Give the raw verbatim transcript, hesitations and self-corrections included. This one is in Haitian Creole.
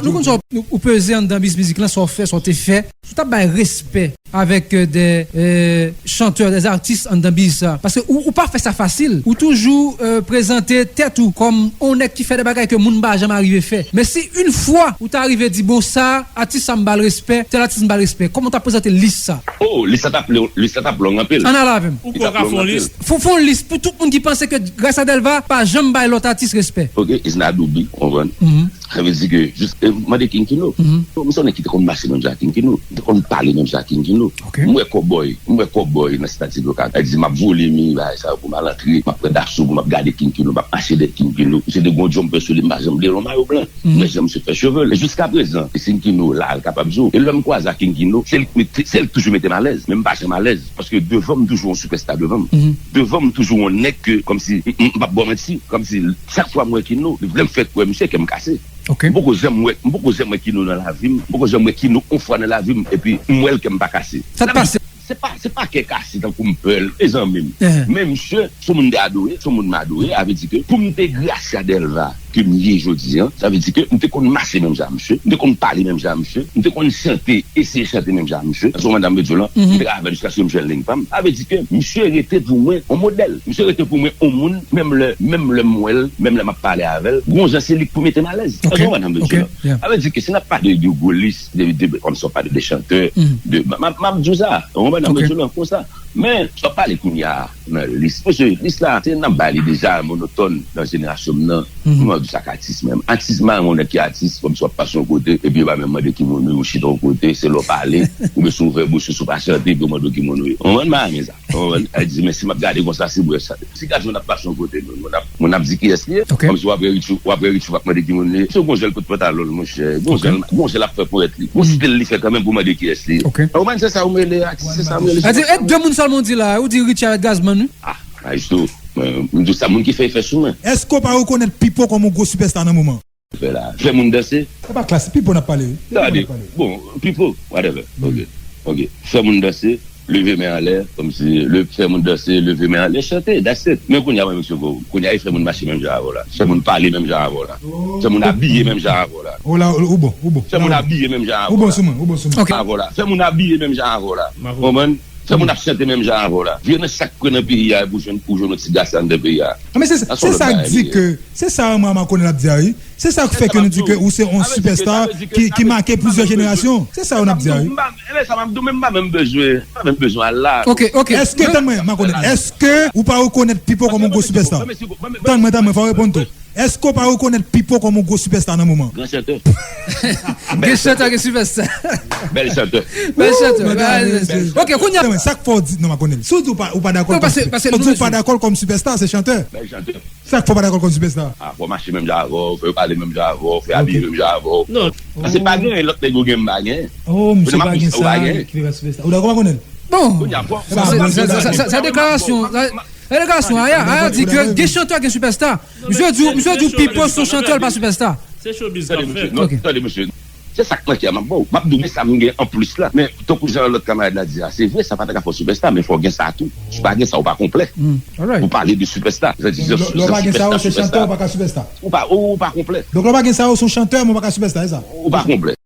Nou konn sa w, ou peze anndan biz mizik lan, sa w fè, sa w te fè. Si w t ap bay respè avèk euh, de euh, chantè, de atis anndan biz sa. Paske ou, ou pa fè sa fasil. Ou toujou euh, prezante tèt ou kòm on nèg ki fè de bagay ke moun pa janm arive fè. Men si yon fwa ou ta rive di, bon, sa, atis sa m ba l respè, tèl atis m ba l respè, kòman w ta prezante lis sa? Oh, lis la t ap long, lis la t ap long anpil. Ann ale avè m. Ou poko ka fè yon lis? Fò, fò yon lis pou tout moun ki panse ke Gracia Delva pa janm bay lòt atis respè. Ok, it's not do big, w konprann? Sa vle di ke, jis, e, mande King Kino. Bon, m se yon nèg ki te konn mache menm jan ak King Kino. M te konn pale menm jan ak King Kino. M wè kòbòy, m wè kòbòy nan Sitati Lokal. Sa di, m ap vole mi, bagay sa yo pou m al antre, m ap pran daso pou m ap gade King Kino, m ap mache dèyè King Kino. Misye te gon jumper sou li, m pa janm bliye l, yon mayo blan. M wè jan misye fè cheve l. E jiskaprezan, e King Kino la, l kapab di w. E lè m kwaze ak King Kino, se li k mete, se li k toujou mete m alèz. Men m pa janm alèz. Paske devan m toujou yon sipèsta devan m. Devan m toujou yon nèg ke, kòmsi, m, m, m p ap ba w manti, kòmsi chak fwa m wè Kino, lè m fèk wè misye, kè m kase. M poko janm wè, m poko janm wè Kino nan lavi m, m poko janm wè Kino yon fwa nan lavi m, epi m wè l kè m pa kase. Sa t pase? Se pa, se pa kè kase tankou m pè l, mezanmi m. Men misye, se yon moun m te adore, se yon moun m adore, sa vle di ke pou m te Gracia Delva ke m ye jodi a, sa vle di ke m te konn mache menm jan ak misye, m te konn pale menm jan ak misye, m te konn chante, eseye chante menm jan ak misye. Paske w konprann sa m vle di w lan, m travay jiskaske m jwenn liy pa m. Sa vle di ke misye rete pou mwen yon modèl. Misye rete pou mwen yon moun, menm lè, menm lè m wè l, menm lè m ap pale avè l, gon jan se li k pou mete m alèz. Èske w konprann sa m vle di w lan? Sa vle di ke si n ap pale de gwo lis, de, de, kòmsi w ap pale de chantè, de, m, m, m ap di w sa, w konprann sa m vle di w lan, konsa. Men, sa w ap pale kounye a nan lis. Mesye, lis la, se n ap bay li deja monotòn nan jenerasyon m nan. Kòman w di sa k atis menm? Atis, m pa renmen yon nèg ki atis, kòmsi w ap pase yon kote, epi yo pa menm mande ki moun ou ye, ou chita yon kote, se lè w pale, oubyen si w ouvè bouch ou, si w pa chante, epi yo mande w ki moun ou ye. W konprann? M pa renmen sa. W konprann? Sa di, men si m ap gade konsa, si m wè sa. Si gason ap pase yon kote, moun ap, moun ap di kiyès li ye. Kòmsi w ap wè Richie, w ap wè Richie, w ap mande ki moun li ye. Se yon gon jèl kout pantalon l, monchè. Gon jèl, gon jèl ap fè pou tèt li. Gon stil li fè kanmenm pou mande kiyès li ye. Ou konprann? Se sa ou rele atis, se sa ou rele sipèsta. Sa di, e de moun sèlman w di la, ou di Richie avèk Gazman, wi. Ah, Maestro, mwen, m di w sa, moun ki fè efè sou mwen. Èske w pa rekonèt Pipo kòm yon gwo sipèsta nan moman? Fè la. Fè moun danse. Se pa klas, Pipo n ap pale, wi. Pipo n ap pale. Bon, Pipo, whatever. Ok, ok. Fè moun danse, leve men anlè, kòmsi, le, fè moun danse, leve men anlè, chante, that's it. Men kounye a, mwen, mesye, ko-, kounye a, e fè moun mache menm jan avè w la. Fè moun pale menm jan avè w la. Fè moun abiye menm jan avè w la. O la, ou bon, ou bon. Fè moun abiye menm jan avè w la. Ou bon sou mwen, ou bon sou mwen. Ok. Avè w la. Fè moun abiye menm jan avè w la. Konprann? Fè moun ap chante menm jan avè w la. Vire nan chak kwen nan peyi a pou jwenn, pou jwenn yon ti gras anndan peyi a. Ah, men se, se sa k di ke, se sa Mama Konèl ap di a, wi. Se sa k fè ke nou di ke ou se yon sipèsta ki, ki make plizyè jenerasyon. Se sa yo n ap di a, wi. Enben sa m ap di w, men m pa menm bezwen, m pa menm bezwen al la. Ok, ok. Èske, tann mwen, Mama Konèl, èske ou pa rekonèt Pipo kòm yon gwo sipèsta? Tann mwen, tann mwen, fò w reponn tou. Èske w pa rekonèt Pipo kòm yon gwo sipèsta nan moman? Gran chantè. Gen chantè, gen sipèsta. Bèl chantè. Bèl chantè. Ok, kounye a. Sa k fè w di, non, Mama Konèl. Si w di w pa, ou pa dakò l kòm sipèsta, se chantè. Bèl chantè. Sa k fè w pa dakò l kòm sipèsta? Ah, fò w mache menm jan avè w, fò yo pale menm jan avè w, fò yo abiye menm jan avè w. Non. Paske pa gen lòt nèg ou gen m pa gen. Oh, misye pa gen sa ki fè sipèsta. Ou dakò, Mama Konèl? Bon, sa, sa, sa, sa, sa deklarasyon, sa, sa deklarasyon, Aya, Aya di ke gen chantè, gen sipèsta. Misye di, misye di Pipo se yon chantè, l pa sipèsta. Se showbiz k ap fèt. Tande, mesye. Se sa k manke a, m ap ba w. M ap di w, men sa m gen anplis la. Men, tankou jan lòt kamarad la di a, se vre, sa pa ta ka fè w sipèsta, men fò w gen sa tou. Si w pa gen sa, ou pa konplè. Ou pale de sipèsta. Donk, lè, lè w pa gen sa, ou se chantè, ou pa ka sipèsta. Ou pa, ou, ou pa konplè. Donk, lè w pa gen sa, ou se yon chantè, men ou pa ka sipèsta, se sa? Ou pa konplè.